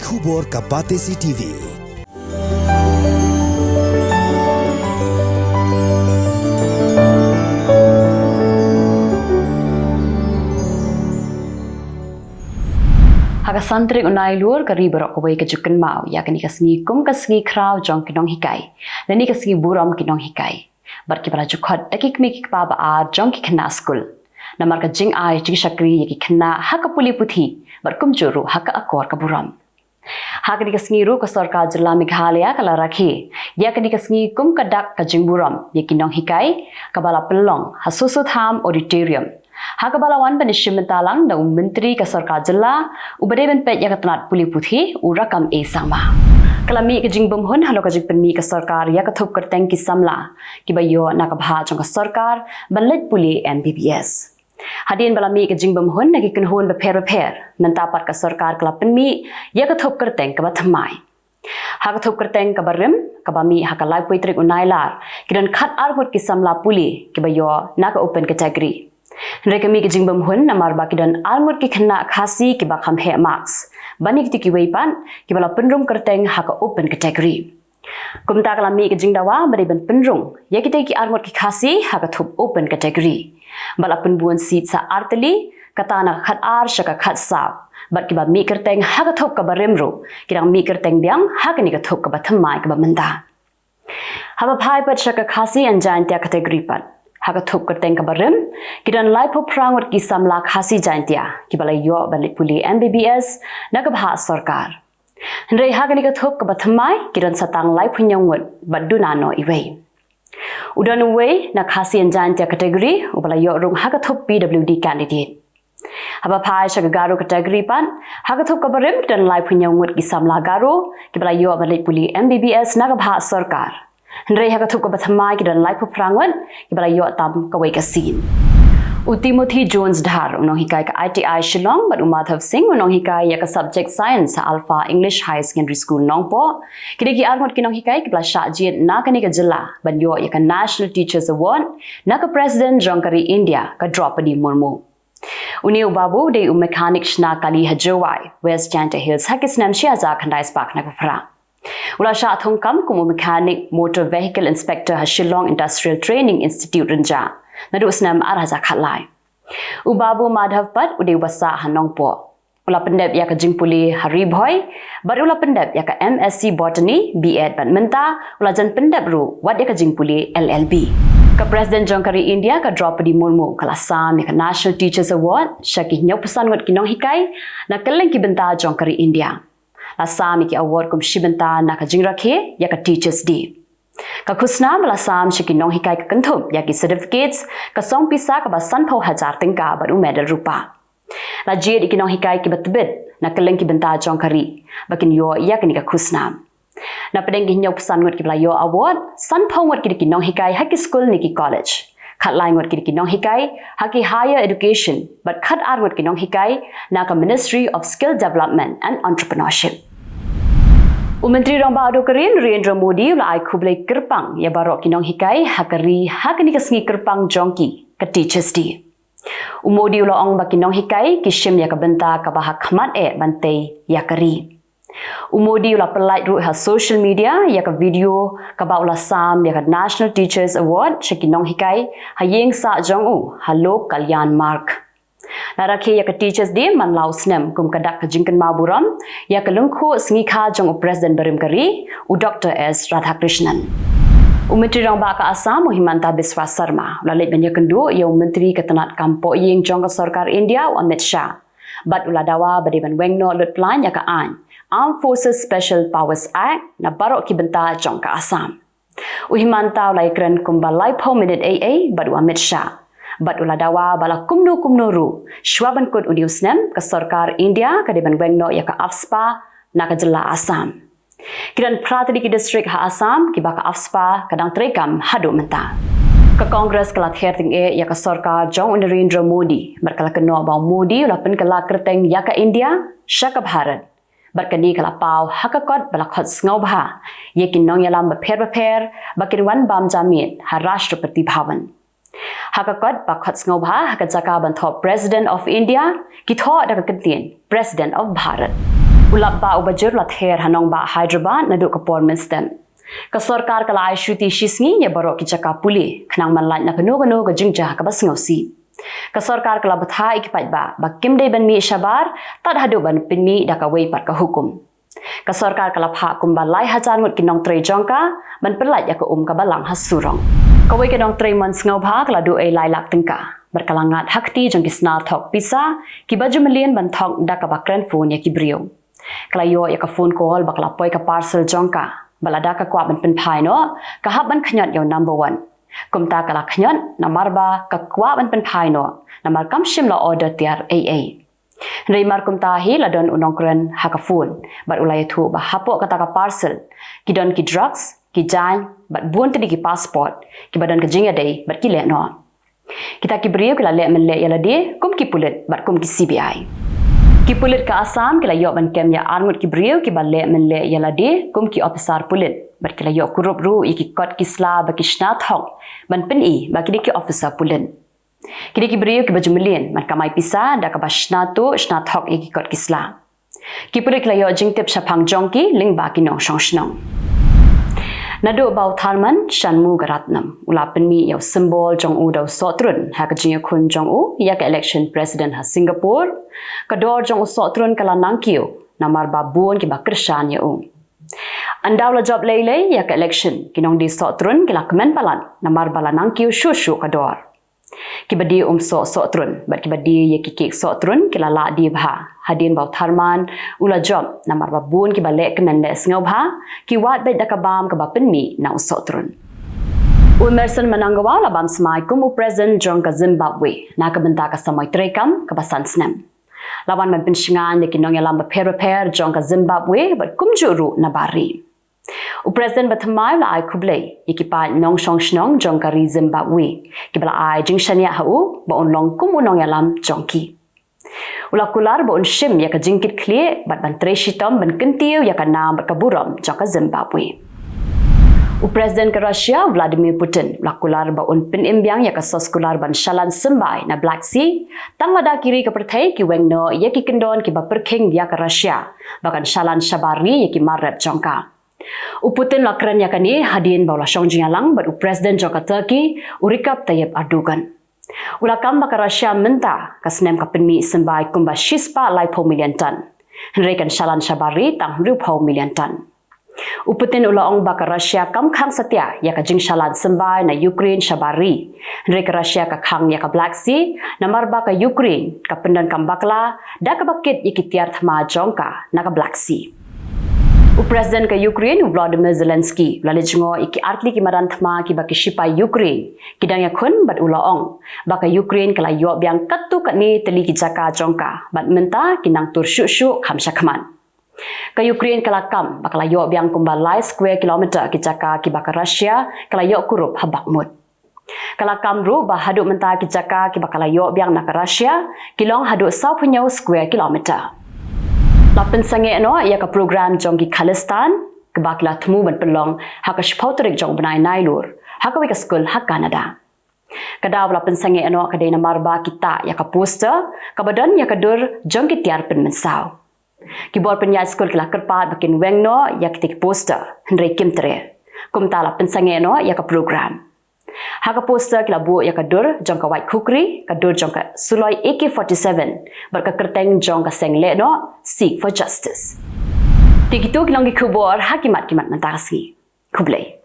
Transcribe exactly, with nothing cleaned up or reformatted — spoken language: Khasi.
Khubor ka Batesi T V. Ha ka san tarik u Nailur, ka ri baroh kawei ka ju kynmaw ïa kane ka sngi kum ka sngi khraw jong ki nonghikai, lane ka sngi burom ki nonghikai, bad kiba la ju khot da ki kmie ki kpa ba ar jong ki khynnah skul, namar ka jingai jingshakri ïa ki khynnah ha ka pule puthi bad kumjuh ruh ha ka akor ka burom. Ha kane ka sngi ruh ka sorkar jylla Meghalaya ka la rakhe ïa kane ka sngi kum ka dak ka jingburom ïa ki nonghikai, kaba la pynlong ha Soso Tham Auditorium, ha kaba la wan ban ïashim bynta lang da u Myntri ka sorkar jylla uba dei ban peit ïa ka tnat pule puthi, u Rakkam A Sangma. Ka la mih ka jingbymhun halor ka jingpynmih ka sorkar ïa ka thup kyrteng ki samla kiba ïoh na ka bhah jong ka sorkar ban leit pule M B B S. Hadien ba la mih ka jingbymhun na ki kynhun bapher bapher, mynta pat ka sorkar ka la pynmih ïa ka thup kyrteng kaba thymmai. Ha ka thup kyrteng kaba rim, kaba mih ha ka laiphew tarik u Nailar, ki don khatar ngut ki samla pule kiba ïoh na ka open category. Hynrei ka mih ka jingbymhun namar ba ki don ar ngut ki khynnah Khasi kiba kham heh marks, bad kito kiwei pat kiba la pynrung kyrteng ha ka open category. Kumta ka la mih ka jingdawa ba dei ban pynrung ïa kita ki ar ngut ki Khasi ha ka thup open category, bad la pynbun seat sa ar tylli, kata na ka khatar sha ka khatsaw. Bad kiba mih kyrteng ha ka thup kaba rim ruh ki dang mih kyrteng biang ha kane ka thup kaba thymmai kaba mynta. Haba phai pat sha ka Khasi and Jaintia category pat, ha ka thup kyrteng kaba rim, ki don laiphew phra ngut ki samla Khasi Jaintia kiba la ïoh ban leit pule M B B S na ka bhah sorkar. Hynrei ha kane ka thup kaba thymmai ki don sa tang laiphew hynñiew ngut bad duna noh iwei. U don uwei na Khasi and Jaintia category uba la ïoh rung ha ka thup P W D candidate. Haba phai sha ka Garo category pat, ha ka thup kaba rim ki don laiphew hynñiew ngut ki samla Garo kiba la ïoh ban leit pule M B B S na ka bhah sorkar. Hynrei ha ka thup kaba thymmai ki don laiphew phra ngut kiba la ïoh tam kawei ka seat. U Timothy Jones Dhar, u nonghikai ka I T I Shillong, bad u Madhav Singh, u nonghikai ïa ka subject Science ha Alpha English Higher Secondary School Nongpoh, ki dei ki ar ngut ki nonghikai kiba la shah jied na kane ka jylla ban ïoh ïa ka National Teachers Award na ka President jong ka ri India, ka Droupadi Murmu. Une u babu u dei u mechanic shna kali ha Jowai, West Jaintia Hills, ha ki snem shi hajar khyndai spah khyndai phew phra. U la shah thungkam kum u mechanic motor vehicle inspector ha Shillong Industrial Training Institute Rynjah naduh u snem ar hajar khatlai. U Babu Madhav pat u dei u basa ha Nongpoh. U la pyndep ïa ka jingpule ha Ri Bhoi, bad u la pyndep ïa ka M Sc Botany, B Ed, bad mynta u la jan pyndep ruh wat ïa ka jingpule L L B. Ka President jong ka ri India, ka Droupadi Murmu, ka la sam ïa ka National Teachers Award sha ki hynñiewphew san ngut ki nonghikai na kylleng ki bynta jong ka ri India. La sam ïa ki award kum shi bynta na ka jingrakhe ïa ka Teachers Day. Ka khusnam la sam sha ki nonghikai ka kynthup ïa ki certificates, ka song pisa kaba sanphew hajar tyngka bad u medal rupa. La jied ïa ki nonghikai kiba tbit na kylleng ki bynta jong ka ri ba kin ïoh ïa kane ka khusnam. Na pdeng ki hynñiewphew san ngut kiba la ïoh award, sanphew ngut ki dei ki nonghikai ha ki skul ne ki college. Khatlai ngut ki dei ki nonghikai ha ki higher education, bad khatar ngut ki nonghikai na ka Ministry of Skill Development and Entrepreneurship. U Myntri Rangbah Dkhar Narendra Modi u la ai khublei kyrpang ïa baroh ki nonghikai ha ka ri ha kane ka sngi kyrpang jong ki, ka Teachers Day. U Modi u la ong ba ki nonghikai ki shim ïa ka bynta kaba ha khmat eh ban tei ïa ka ri. U Modi u la pyllait ruh ha social media ïa ka video kaba u la sam ïa ka National Teachers Award sha ki nonghikai ha ïing sah jong u ha Lok Kalyan Marg. La rakhe ïa ka Teachers Day man la u snem kum ka dak ka jingkynmaw burom ïa ka lyngkhuh sngikha jong u President barim ka ri, u Doctor S Radhakrishnan. U Myntri Rangbah ka Assam, u Himanta Biswa Sarma, u la leit ban ïakynduh ïa u Myntri ka tnat kam pohïing jong ka sorkar India, u Amit Shah. Bad u la dawa ba dei ban weng noh lut plain ïa ka aiñ Armed Forces Special Powers Act na baroh ki bynta jong ka Assam. U Himanta u la ïakren kumba laiphew minit ei ei bad u Amit Shah. Bad u la dawa ba la kumno kumno ruh, shwa ban kut une u snem, ka sorkar India ka dei ban weng noh ïa ka AFSPA na ka jylla Assam. Ki don phra tylli ki district ha Assam kiba ka AFSPA ka dang treikam haduh mynta. Ka Congress ka la ther tyngeh ïa ka sorkar jong u Narendra Modi, bad ka la kynnoh ba u Modi u la pynkylla kyrteng ïa ka India sha ka Bharat. Bad kane ka la paw ha ka kot ba la khot sngewbha ïa ki nongïalam bapher bapher ba kin wan bam ja miet ha Rashtrapati Bhavan. Ha ka kot ba khot sngewbha ha ka jaka ban thoh President of India, ki thoh da ka kyntien President of Bharat. U lap bah u bajur la ther ha nongbah Hyderabad naduh ka por mynstep. Ka sorkar ka la ai shuti shisngi ïa baroh ki jaka pule, khnang ban lait na kano kano ka jingjia kaba sngewsih. Ka sorkar ka la bthah ïa ki paidbah ba kim dei ban mih shabar tad haduh ban pynmih da kawei pat ka hukum. Ka sorkar ka la phah kumba lai hajar ngut ki nongtrei jong ka ban pynlait ïa ka um kaba lang ha surok. Kawei ka nongtrei mon sngewbha ka la duh ei lai lak tyngka bad ka la ngat ha kti jong ki sna thok pisa kiba ju mlien ban thok da kaba kren phone ïa ki briew. Ka la ïoh ïa ka phone call ba ka la poi ka parcel jong ka, bad lada ka kwah ban pynphai noh, ka hap ban khñiot ïa u number one. Kumta ka la khñiot namar ba ka kwah ban pynphai noh, namar kam shym la order tiar ei ei. Hynrei mar kumta hi la don u nongkren ha ka phone bad u la ïathuh ba hapoh kata ka parcel ki don ki drugs, ki jaiñ bad bun tylli ki passport kiba don ka jingïadei bad ki lehnoh. Kita ki briew ki la leh mynleh ïa lade kum ki pulit bad kum ki C B I. Ki pulit ka Assam ki la ïoh ban kem ïa arngut ki briew kiba leh mynleh ïa lade kum ki ophisar pulit bad ki la ïoh kurup ruh ïa ki kot ki sla ba ki shna thok ban pyni ba ki dei ki ophisar pulit. Ki dei ki briew kiba ju mlien ban kamai pisa da kaba shna tuh shna thok ïa ki kot ki sla. Ki pulit ki la ïoh jingtip shaphang jong ki lyngba ki nongshong shnong. Naduh ba u Tharman Shanmugaratnam u la pynmih ïa u symbol jong u da u sohtrun ha ka jingïakhun jong u ïa ka election president ha Singapore, ka dor jong u sohtrun ka la nangkiew namar ba bun kiba kyrshan ïa u. Ynda u la jop lei lei ïa ka election, ki nongdie sohtrun ki la kmen palat namar ba la nangkiew shuh shuh ka dor. Kiba die um soh sohtrun bad kiba die ïa ki kek sohtrun ki la lah die bha hadien ba u Tharman u la jop namar ba bun kiba leh kmen leh sngewbha ki wad beit da ka bam kaba pynmih na u sohtrun. U Emmerson Mnangagwa u la bam smai kum u president jong ka Zimbabwe na ka bynta ka samoi treikam kaba san snem. La wan ban pynshngaiñ ïa ki nongïalam bapher bapher jong ka Zimbabwe bad kumjuh ruh na bar ri. U president ba thymmai u la ai khublei ïa ki paid nongshong shnong jong ka ri Zimbabwe kiba la ai jingshaniah ha u ba un long kum u nongïalam jong ki. U la kular ba un shim ïa ka jingkitkhlieh bad ban trei shitom ban kyntiew ïa ka nam bad ka burom jong ka Zimbabwe. U president ka Russia Vladimir Putin u la kular ba un pynim biang ïa ka sos kular ban shalan symbai na Black Sea tang lada ki ri ka pyrthei ki weng noh ïa ki kyndon kiba pyrkhing ïa ka Russia ba kan shalan shabar ri ïa ki mar rep jong ka. U Putin u la kren ïa kane hadien ba u la shong jingïalang bad u president jong ka Turkey u Recep Tayyip Erdogan. U la kam ba ka Russia mynta ka snem ka pynmih symbai kumba shispah laiphew million ton, hynrei kan shalan shabar ri tang hynriewphew million ton. U Putin u la ong ba ka Russia kam khang satia ïa ka jingshalan symbai na Ukraine shabar ri, hynrei ka Russia ka khang ïa ka Black Sea namar ba ka Ukraine ka pyndonkam bakla da kaba kit ïa ki tiar thma jong ka na ka Black Sea. U president ka Ukraine u Volodymyr Zelensky u la leit jngoh ïa ki artylli ki madan thma kiba ki shipai Ukraine ki dang ïakhun bad u la ong ba ka Ukraine ka la ïoh biang katto katne tylli ki jaka jong ka bad mynta ki nang tur shuh shuh kham shakhmat. Ka Ukraine ka la kam ba ka la ïoh biang kumba lai square kilometer ki jaka kiba ka Russia ka la ïoh kurup ha Bakhmut. Ka la kam ruh ba haduh mynta ki jaka kiba ka la ïoh biang na ka Russia ki long haduh sawphew square kilometer. La pynsangeh noh ïa ka program jong ki Khalistan kaba ki la thmu ban pynlong ha ka shiphew tarik jong u bnai Nailur ha kawei ka skul ha Canada. Ka daw ba la pynsangeh noh ka dei namar ba ki tah ïa ka poster kaba don ïa ka dur jong ki tiar pynmynsaw. Ki bor pynïaid skul ki la kyrpad ba kin weng noh ïa kita ki poster, hynrei kim treh. Kumta la pynsangeh noh ïa ka program. Ha ka poster ki la buh ïa ka dur jong ka White Kukri, ka dur jong ka suloi A K forty-seven bad ka kyrteng jong ka seng lehnoh Seek for Justice. Te kito ki long ki khubor ha ki mat ki mat mynta ka sngi. Khublei.